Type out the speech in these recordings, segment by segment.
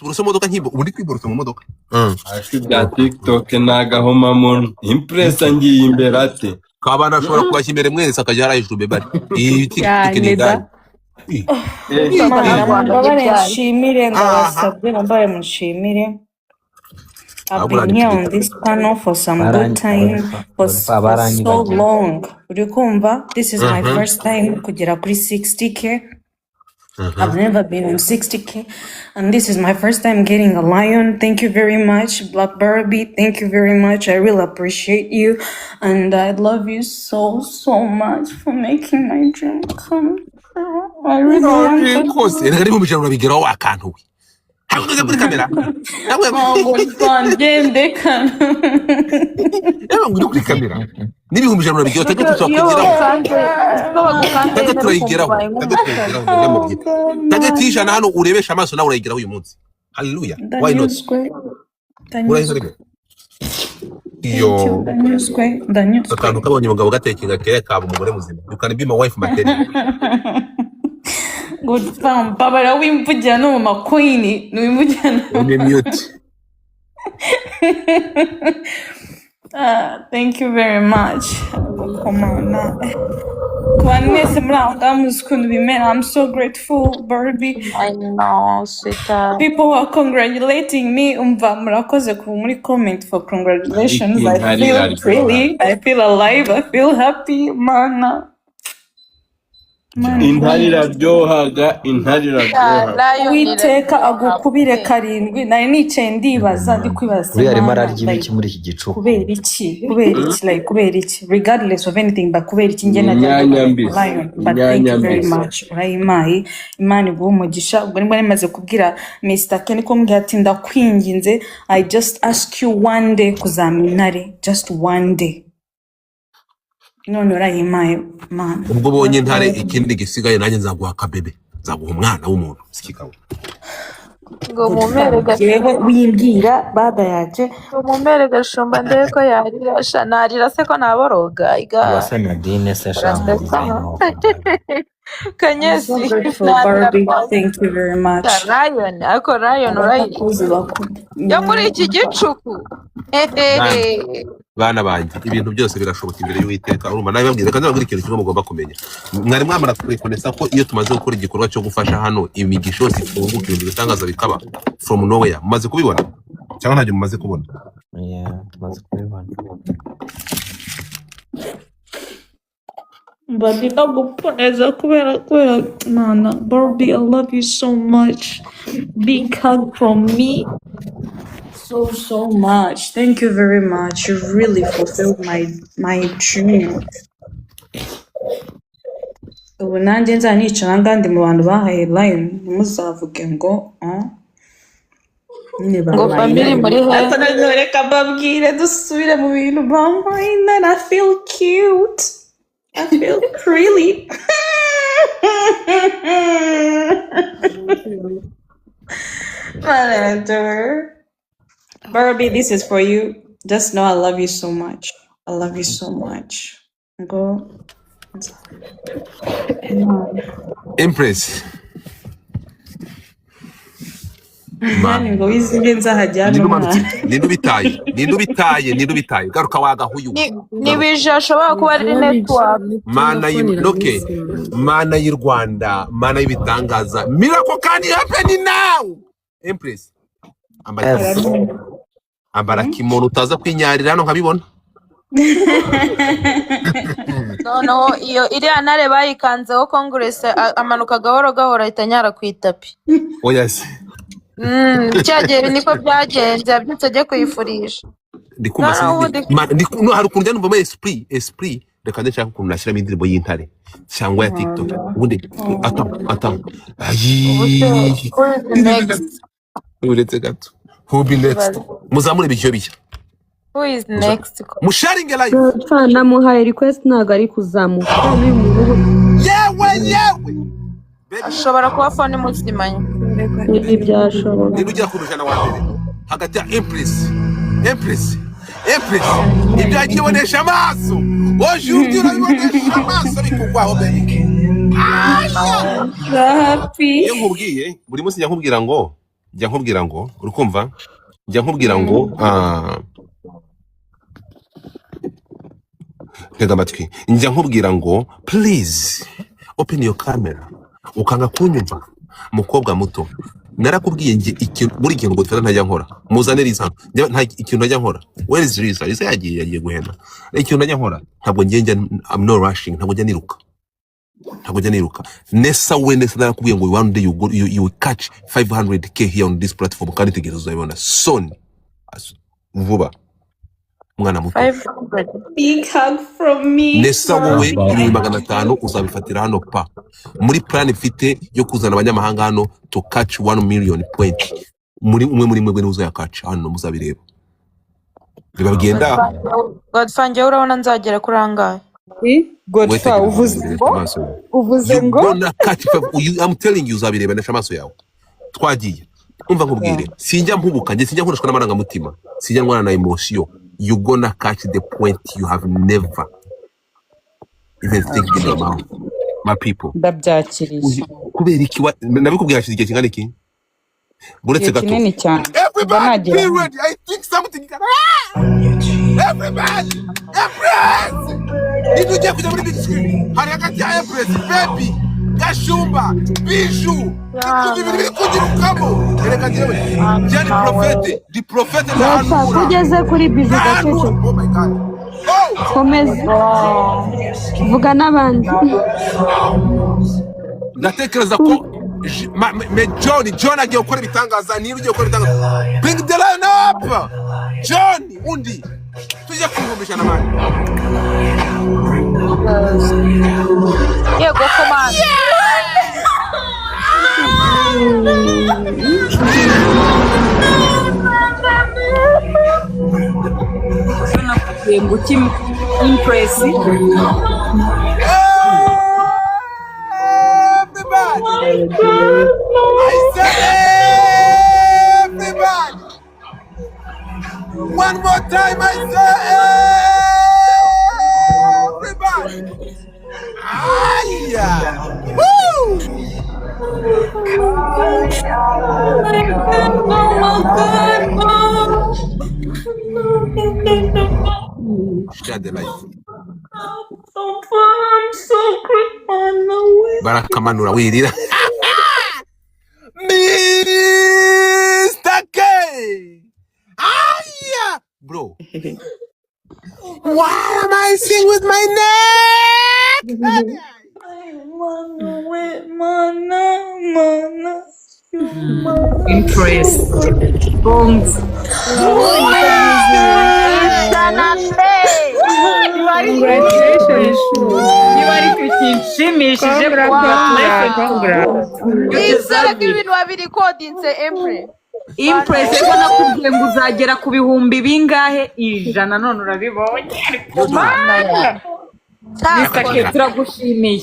Uburoso mu modoka nkibo, ubu ndi kwiborosa mu modoka. Ariko ibya TikTok ni agahomamunwa. Impress ngiye imbere ate? Kabana ashobora kubashya imbere mwese, akajya hariya hejuru bebari. Iyi TikTok ni Cyane da. igare. Imana, Mubabare ntibyari. nshimire, ndabasabye mubabare munshimire. I've Ahubwo been here on this panel for some good time, for so Baranyibagiwe. long. Uri kumva? This is my first time kugera kuri 60K. I've never been on 60K, and this is my first time getting a lion. Thank you very much, Black Barbie. Thank you very much. I really appreciate you, and I love you so, so much for making my dream come true. I really want to. Kose reka 100,000 urabigeraho wakantu we. Ntabwo ugeze kuri kamera. Ntabwo Ntabwo twagendekana. Yewe, ngo uri kuri kamera n'100,000 urabigeraho. Target Iyo turakugeraho. bagukanze, iyo bagukanze Target ntari kumva turayigeraho. ubaye Target nk'umusazi. turayigeraho, ndamubwira. Target y'100 hano urebesha amaso, nawe urayigeraho uyu munsi. Haleluya, why not? Ndanyuzwe. Urahise Ndanyuzwe. rimwe iyo. Thank you. Ndanyuzwe. Ndanyuzwe. Akantu kabonye umugabo gatekinga kera kaba umugore muzima. You can be my wife material. Good fam. Babara wimvugira no mu makwini. Wimvugira no. Ni mute. Ah, thank you very much. Komana. Ku bantu mwese muri aho ngaho muzi ukuntu bimera. I'm so grateful, Barbie. I know, sweetheart. People who are congratulating me, umva, murakoze ku muri comment for congratulations. Ariko I intare feel iraryoha. really, I feel alive, I feel happy, mana. Mana. Intare iraryohaga, intare iraryohaga. Lion. Uwiteka Iraryoha agukubire pe. karindwi. Nari nicaye ndibaza, ndi kwibaza, Uriya arimo Mana, ararya ibiki like, muri iki gicuku? Kubera iki? Kubera iki? Like, kubera iki? Regardless of anything, but kubera iki njye Ni najyaga inyanya mbisi. lion? But thank Inyanya you very mbisi. much. Urayimpaye, Imana iguhe umugisha. Ubwo nibwo nari kubwira Mr. Ken ko mbwira ati: "Ndakwinginze, I just ask you one day kuzampa intare, just one day." None urayimpaye, Mana. Ubwo ubonye intare, ikindi gisigaye nanjye nzaguha akabebe, nzaguha umwana w'umuntu sikikawe. Ngo mumere. Yewe, wimbwira bada yaje. Ngo mumere Gashumba ndebe ko yarira. Sha, narira se ko naboroga iga? Uwase Nadine se sha Urasetsa. ngo I'm so Kanyesi grateful, narira Barbie. rwose. Thank you very much. Sha, lion, ariko lion urayiriye Abakozi bakuru. yo muri iki gicuku. Bana, Hehehe. bana banjye, ibintu byose birashoboka imbere y'Uwiteka. Urumva nabibabwira. Reka nzababwire ikintu kimwe mugomba kumenya. Mwari mwamara kurekonesa ko iyo tumaze gukora igikorwa cyo gufasha hano, imigisha yose ifunguka, ibintu bitangaza bikaba from nowhere? Mumaze kubibona cyangwa ntabyo mumaze kubona? Yeah, tumaze kubibona. Mba ndi no gupfa neza kubera Mana. Barbie, I love you so much. Big hug from me. So, so much. Thank you very much. You really fulfilled my dream. Ubu nanjye nzanicara ngandi mu bantu bahaye lion, ntimuzavuge ngo "Ah, nyine Ngo bampaye family intare." muri he? Ariko nanone reka mbabwire, dusubire mu bintu. Bampaye intare, I feel cute, I feel really. Whatever. Barbie, this is for you. Just know I love you so much. I love you so much. Go. Empress. Mani ngo wizige nzahajyana Ninde umwana. umanutse? Ninde ubitaye? Ninde ubitaye? Ninde ubitaye? Garuka wagahuyu. Ni bije, ashobora kuba ari network. Mana y'inoke, Mana y'u Rwanda, Mana y'ibitangaza, miracle can happen now. Empress, ambara Yes. kimono, ambara kimono, utaza kwinyarira hano nkabibona. Noneho iyo iriya ntare bayikanzeho congress, amanuka gahoro gahoro, ahita anyara ku itapi. Oya se. Cya gihe niko byagenze, yabyutse ajya kuyifurisha. Ndi kumva Noneho sinzi ubundi no, hari ukuntu njya numvamo esprit. Reka ndashaka ukuntu nashyiramo indirimbo y'intare cyangwa ya TikTok ubundi. Ata ata. Ubu se Ayi. Who is next? Uretse gato, who be next? Muzamure ibishyo bishya. Who is next? Musharinge live. Godfa, namuhaye request, ntabwo ari kuzamuka n'uyu muntu. Yewe yewe, baby. Ashobora kuba phone muzimanye. Ntibyashoboka. Ninde ugera ku 100 wa mbere hagati ya Empress, Empress, Empress? Ibyo yakibonesha amaso aujourd'hui, urabibonesha amaso bikugwaho, baby. Happy. Iyo nkubwiye buri munsi njya nkubwira ngo Njya nkubwira ngo, urikumva, njya nkubwira ngo tega amatwi, njya nkubwira ngo please open your camera, ukanga kunyumva. Mukobwa muto, narakubwiye nge ikintu buri kintu ngo dufata ntajya nkora. Muzane Liza hano. Njya- nta ikintu ntajya nkora. Where is Liza? Liza yagiye guhena. Ikintu ntajya nkora, ntabwo ngiye njya, I'm not rushing, ntabwo njya niruka, ntabwo njya niruka. Nesa we, Nesa, narakubwiye ngo one day you, go, you will catch 500K here on this platform, kandi tegereza uzabibona soon. Vuba, mwana muto. 500. Big hug from me. Nesa wowe, 500,000 uzabifatira hano pa muri plan mfite yo kuzana abanyamahanga hano to catch 1 million point. Muri umwe muri mwebwe niwe uzayakaca hano, muzabireba bibagenda. Godfa, njyewe urabona nzagera kuri angahe? Wowe Godfa, tegereza uvuze uzabirebesha ngo amaso yawe. Uvuze You ngo gonna catch five, I'm telling you, uzabirebanisha amaso yawe. Twagiye, umva nkubwire, sinjya mpubuka njye, sinjya nkoreshwa n'amarangamutima, sinjya ndwana na emotion. You gonna catch the point you have never even think in your mouth, my people. Ndabyakiriye. Kubera iki nabikubwiye hashize igihe kingana iki? Buretse Igihe gato. kinini cyane kuva Everybody nagera be hano. ready. I think something can... Everybody, Empress, ninde ugiye kujya muri big screen? Hari hagati ya Empress, Baby Gashumba, Biju, ibintu bibiri biri kugirukamo. Reka njyewe njye ni prophète, ndi prophète. Godfa, Ndahanura. kugeze kuri Biju. Ndahanura. Gacece. Oh my God, oh. Komeza vuga n'abandi. Ndatekereza ko John, John agiye gukora ibitangaza. Niba ugiye gukora ibitangaza, bring the line up, John. Undi tujye ku 100,000, man. Yego komanda. Nakubwiye ngo uki Impress. Everybody, I said everybody. One more time, I say everybody. Aya! Woo! Oh my God, oh my God, oh. No. Share the life. So I'm so grateful. No way. Barakamanura wirira. Mr. K! Aya! Bro, why am I singing with my neck? Mana, mana, mana. Impress bongs. 100 pe. Congratulations. Niba ariko kinshimishije, Congra, congra. you Nizere deserve ko it. ibintu wabirikodinze, Empre. Impress, ko nakubwiye ngo uzagera ku bihumbi bingahe ijana, none urabibonye, ariko mana. Mr. K, Cyakoze. turagushimiye,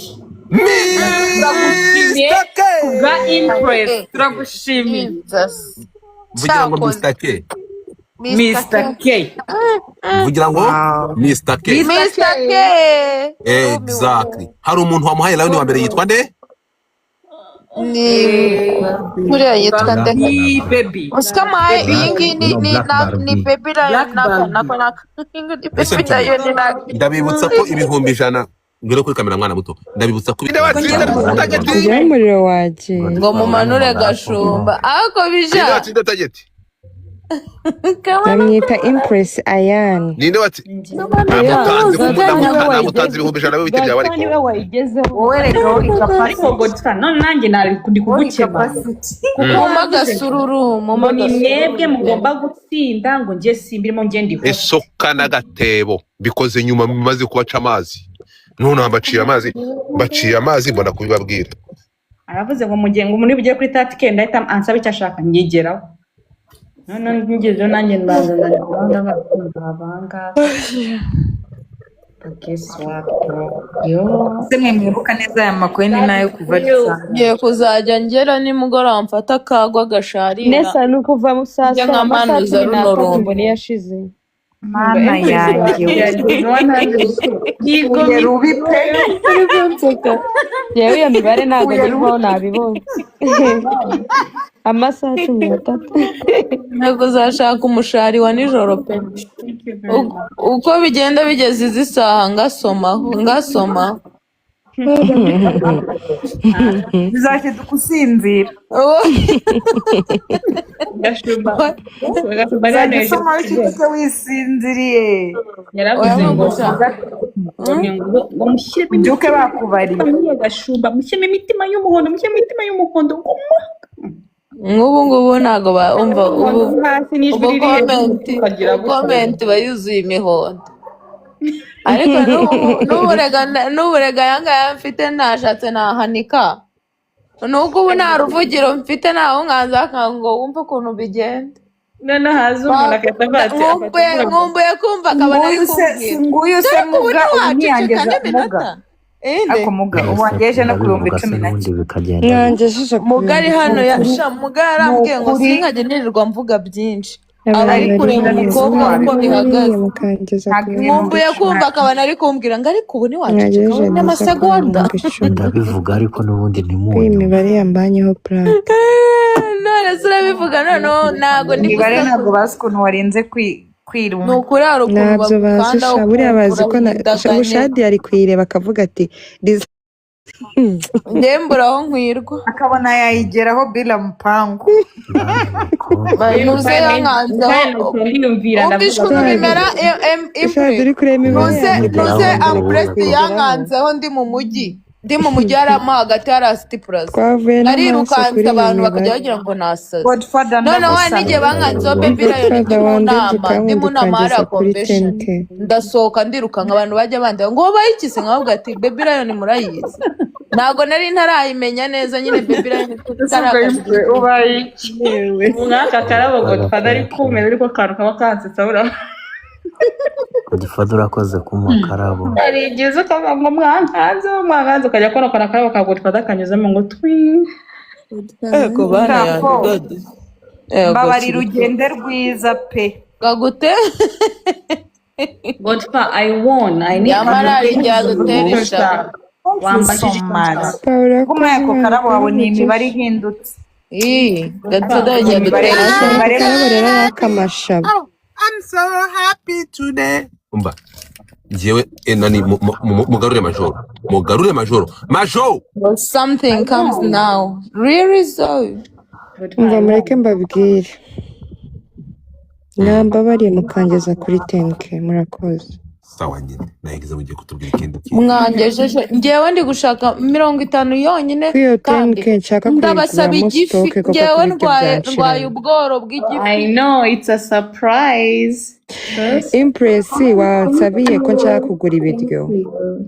turagushimiye Mr. K! kubwa Impress, turagushimiye. Jesus. Vugira ngo Cyakoze. Mr. K. Mr. Mr. K. K. Vugira ngo Mr. K. Mr. Mr. K. K. Ndumiwe. Exactly. Hari umuntu wamuhaye lion wa mbere, yitwa nde? Ni kuriya yitwa nde? Ni Baby. Usika maye iyi ngiyi ni No, ni Black na ni Barbie. Baby Lion. Black Naka Barbie. naka naka. Iyi ngiyi ni Listen Baby to me. Lion ni naka. Ndabibutsa ko 100,000, ngwino kuri kamera mwana muto, ndabibutsa ko Ninde watsinze target? Njyewe umuriro wagiye. Ngo mumanure Gashumba. Ariko Ninde bija. watsinze target? Bamwita Empress Ayani. Ninde watsinze? Namutanze Godfa niwe namutanze 100,000 we bite byawe Godfa ariko. niwe wayigezeho. Wowe reka wowe Ariko capacity. Godfa, none nanjye nari ndi Wowe kugukemanga capacity. kuko Muma wavuze ngo gasururu, muma ngo ni mwebwe gasururu. mugomba gutsinda, ngo njye simbirimo, njye ndi host. Isoka n'agatebo bikoze nyuma maze kubaca amazi. None mbaciye amazi, mbaciye amazi, mbona kubibabwira. Aravuze ngo mugihe ngo umuntu bugere kuri 30K ndahita ansaba icyo ashaka nyigeraho. None ngezeho nanjye mbanza ndagenda abangaba. Guess what, bro? Yo. Se mwe mwibuka neza aya makoini nayo kuva ryari? Ngiye kuzajya ngera nimugoroba mfata akagwa gasharira. Nesa, ni ukuva mu saa Njya saba, amasaha nkamanuza cumi runo n'atatu rumbi. ngo niyo ashize. Mana yanjye we, uye rubi pe. Uri kunseka. Yewe, iyo mibare ntabwo nyivaho, nabibonye. Amasaha 13. Ntabwo uzashaka umushari wa nijoro pe. Uko bigenda bigeze izi saha, ngasomaho ngasomaho. Bizashiduka usinzira. Gashumba, Gashumba Uzajya yaranejeje. usomaho ikibuga wisinziriye. Yaravuze Oya, ngo gusa ngo mushyiremo Ubyuke imitima bakubariye. Gashumba, mushyiremo imitima y'umuhondo, mushyiremo imitima y'umuhondo ngo Nk'ubu ngubu ntabwo umva ubu hasi n'ijwi ubu riri hejuru comment ukagira ubu gutya. Comment iba yuzuye imihondo, ariko n'ubu rega aya ngaya mfite nashatse nahanika, nuko ubu nta ruvugiro mfite, ntawe nkanza ngo wumve ukuntu bigenda. Noneho haza umuntu agahita avuga ati Nkumbuye nkumbuye kumva akabona ari Nguyu se kumbwira si nguyu se dore ko ubu muga ubu ntiwaceceka ntiyangeza muga n'iminota inde. Ariko muga ubu Ese wangejeje no ku bihumbi ndabivuga se cumi na n'ubundi kimwe. bikagenda bite? Mwangejeje ku Mugari bihumbi hano cumi. ya sha muga Ni yarambwiye ngo ukuri. sinkajye nirirwa mvuga byinshi, aba Abantu ari bari kureba hano umukobwa uko bihagaze. mukangeza ku Ntabwo ibihumbi Nkumbuye cumi kumva na akabona ari kumbwira ngo ariko ubu ntiwaceceka Mwagejeje neza ku n'amasegonda. 10,000. Ndabivuga ariko n'ubundi Ko iyi ntimunyumve. mibare yambanyeho purake. None se urabivuga noneho ntabwo ndi Imibare ntabwo gusakuza. bazi ukuntu warinze Ni kwiruma. ukuri hari ukuntu Ntabyo bazi bagukandaho sha, buriya ukumva bazi ko na urahindaganye. Bushadi ari kuyireba akavuga ati "Riza-" Njyewe mbura aho nkwirwa. Akabona yayigeraho bila mupangu. Bana bakobwa. Ntuze yankanzeho Ndiyumvira umvishe ndavuga. ukuntu Shadi bimera. Shadi, Impre uri kureba imibare ntuze yanjye Mugeraho ntuze ngo ampresi wowe yankanzeho ndi mu mujyi harimo hagati hari City Plaza. Twavuye n'amaso Narirukanse kuri iyi abantu bakajya mibare. bagira ngo nasaze. Godfather, Noneho hari ndagusaba. n'igihe bankanzeho Baby Lion ndi Godfather, mu wandenze nama, ndi mu ukankunda nama hariya ukangeza kuri convention, 10K. ndasohoka ndirukanka, abantu bajya bandeba ngo bayikize, nkavuga ati Baby Lion murayizi. Ntabwo nari ntarayimenya neza nyine Baby Lion Ese ubwo karakajije. ubaye iki? Mwaka karabo Godfather ari Agapeki. kumeza, ariko akantu kaba kansetsa buriya. Godfather, urakoze kumpa akarabo. Hari igihe uza ukavuga ngo mwankanze mwankanze, ukajya kubona akana karabo ka Godfather kanyuzemo ngo twi. Ego bana yanjye. Kako Gode ego. mbabarira. Sirikwi Ugende rwiza pe. Gagute. Godfather, I won, I need Yamara hari igihe adutera icyo ishaka. nshaka. Thank you Wambajije so icyo much. nshaka. Paul, Kuma urakoze, yako Imana karabo iguhe wabona iyi mibare umugisha. ihindutse. Ii Godfather hari igihe Imibare adutera Ndashaka imibare akarabo rero ari akamashabo. I'm so happy today. Umva njyewe nani mugarure majoro, mugarure majoro, majoro. But something comes now. Really so. Umva, mureke mbabwire, mwambabariye mukangeza kuri 10K, murakoze. Sawa nyine, nagize mugiye kutubwira ikindi kintu. Mwangejeje, njyewe ndi gushaka 50 yonyine. Kuri iyo Kandi 10K nshaka ndabasaba kuyiguramo igifi. stock kuko Njyewe kubirya ndwaye ndwaye byanshiranye. ubworo bw'igifi. I know it's a surprise. Impress, wansabiye ko nshaka kugura ibiryo.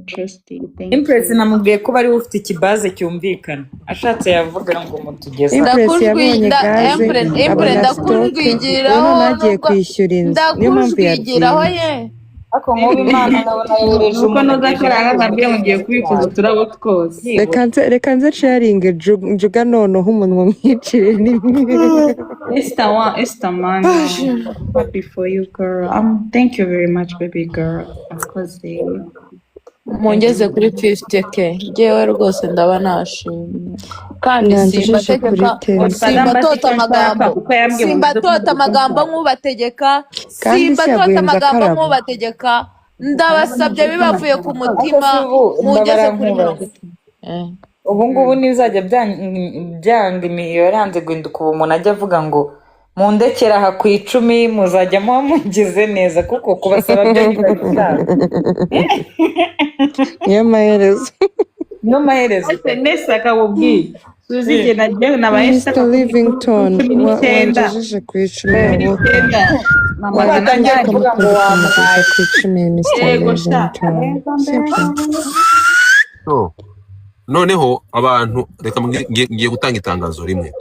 Trusty, thank you. Impress namubwiye ko bari ufite ikibaze cyumvikana, ashatse yavuga ngo mutugezeho. Impress yabonye Ndakujwi nda gaze Empure Empure abona stock, ubu ndakujwigiraho none agiye nubwo kwishyura inzu, niyo mpamvu ndakujwigiraho yabyimye. Ye. Ariko nk'ubu Imana ndabona yohereje Nuko umuntu noza agejeje karara ku nabwiye bihumbi mugiye cumi na kubikuza bitanu uturabo twose. Reka byibura. nze, reka nze sharinge njuga noneho umunwa mwicire n'imwe. Esther wa Esther man, I'm happy for you girl. Thank you very much baby girl. Akoze. Mungeze kuri 50K njyewe rwose ndaba nashimye kandi Mwangejeje kuri simbategeka. 10K. Godfather mbaze Simbatota icyo nshaka amagambo, kuko yambwiye ngo muze simbatota kumubwira icyo amagambo nshaka. nk'ubategeka. Kandi se Simbatota yaguhenze amagambo akarabo. nk'ubategeka, ndabasabye bibavuye ku Ariko mutima se ubu mungeze mbabara kuri mirongo nkubaze itanu. Ubu ngubu ntibizajya byanga yaranze guhinduka, ubu umuntu ajya avuga ngo mundekere aha ku 10 muzajya muba mugize neza, kuko kubasaba byo ntibabishaka. Niyo maherezo. Niyo maherezo. Ese Nessa akabubwiye. Suzi igihe nagiye nabaye Mr nshaka kuri Livington, 19. wangejeje ku 10 Cumi wowe. n'icyenda. Mama Watangiye Wangejeje kuvuga ngo ukamukunda ukamugeza wamwaye. ku 10, Mr Yego sha. Livington, sibyo? So, noneho abantu reka ngiye gutanga itangazo rimwe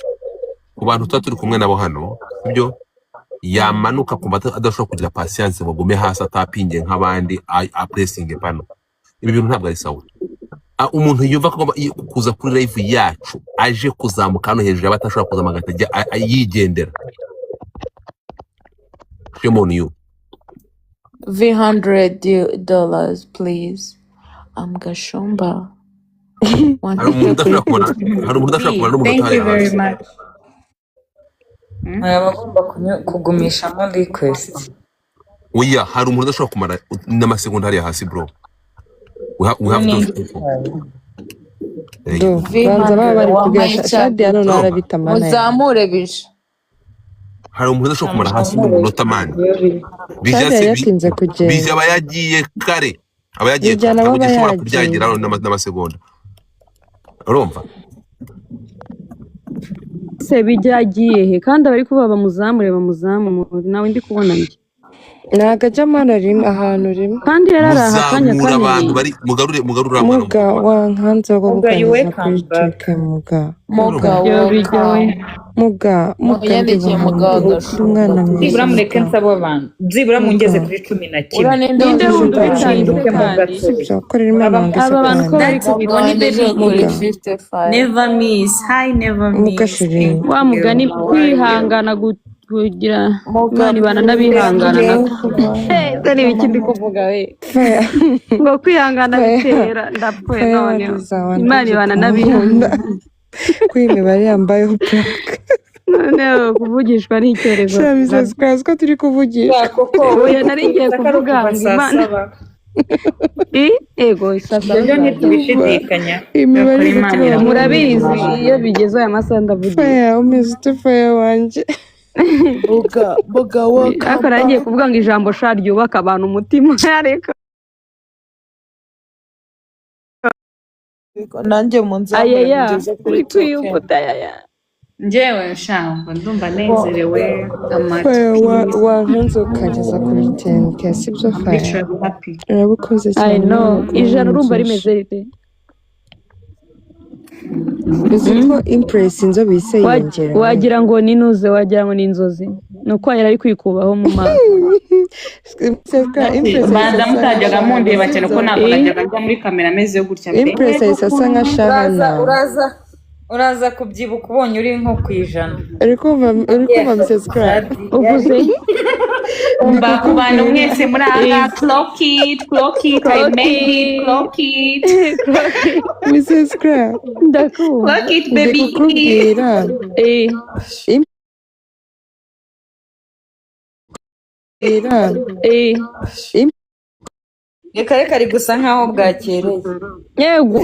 ku bantu tuba turi kumwe nabo hano, sibyo? Yamanuka kumva adashobora kugira patience ngo agume hasi atapinge nk'abandi, apresinge pano. Ibi bintu ntabwo ari sawa. Umuntu yumva ko agomba kuza kuri live yacu aje kuzamuka hano hejuru, yaba atashobora kuzamuka agahita ajya yigendera. Shame on you. $500, please. I'm Gashumba. Hari umuntu udashobora kubona, hari umuntu udashobora kubona n'umunota Thank you hariya very hasi. much. Aba agomba kugumishamo request. Oya, hari umuntu udashobora kumara n'amasegonda hariya hasi, bro. We have those people. Eh, Do banza baba V100 bari kubwira wampaye Shadia icyayi. noneho urumva arabita mana yanjye. Muzamure bije. Hari umuntu udashobora kumara hasi n'umunota, man. Bija Shadia se yatinze bija kugenda. Aba yagiye kare, aba yagiye Bijya kare, nabo ntabwo aba gishobora yagiye. kubyagira n'amasegonda, urumva? Se bijyagiye he kandi abari kuba bamuzamure bamuzamure, nawe ndi kubona njye. Ntabwo ajya amara rimwe ahantu rimwe. Kandi yari ari aha akanya Muzamura abantu kanini. bari, mugarure, mugarure uriya mwana Muga mukuru. wankanze wo Muga, you kukuganiza welcome kuri back. tuke muga. Muga Muga Bijya bijya we. welcome. Muga muga ndi Munyandikiye Muga buhangu uri Gashumba umwana mwiza. Byibura please. mureke Muga nsabe abantu, byibura muga mungeze kuri 11. Ura ninde Ninde wundi wundi muga ubitanze Mpinduke mu kandi? gatoki. Sibyo korera Imana Muraba wange Aba bantu ko satani. bari That's kubita. Bonnie wangejeje baby. kuri Muga 55. Never miss. Hi, never muga miss. shiri. Thank Wa you. mugani How are you? kwihangana kugira Muga Imana ibana please. n'abihangana nako. Thank Ese ni ibiki ndi kuvuga we? Faya Ngo kwihangana faya bitera ndapfuye faya noneho. wariza Imana wandebye ibana ku nkunda n'abihangana. ko iyi mibare yambayeho purake. Noneho kuvugishwa n'icyorezo. Sha Mrs. ko turi kuvugishwa. Koko Oya, nari ngiye ko ari kuvuga ukuva ngo saa Imana saba. I ego saa Ibyo saba byo zagera. ntitubishidikanya. Iyi mibare Bakora iri Imana kutubaho. Murabizi iyo bigeze aya masaha ndavugisha. Faya umeze ute faya wanjye? Muga Muga Ariko welcome nari ngiye back. kuvuga ngo ijambo sha ryubaka abantu umutima, ariko Nanjye munzamure ayaya mugeze kuri uri 2K. kwiyumva ayaya. Njyewe nshamba ndumva nezerewe. I'm at Faya peace. wankunze ukageza kuri 10K sibyo I'm faya? literally happy. Urabukoze I cyane know Imana iguhe ijana urumva umugisha. rimeze rite? Uzi ko Impress inzobe ihise yiyongera we. Wagira ngo ni inuze, wagira ngo ni inzozi, ni uko yari ari kwikubaho mu maso. Seka Impress ahise Banza asa nka mutajyaga Shahana mundeba cyane ko sibyo? ntabwo Eh, najyaga njya muri kamera ameze gutya pe. Impress ahise asa nka Uraza Shahana. uraza uraza kubyibuka ubonye uri nko ku 100. Uri kumva Mrs. Clara? Uvuze Ndi Umva ku bantu kukubwira. mwese muri aha ngaha, clock it, clock it, I made it, clock it, Clock it. Mrs. Clara Ndakumva. Clock it ndi baby. kukubwira. Eh, Imbwira. eh. Reka reka ari gusa nkaho bwakereye. Yego.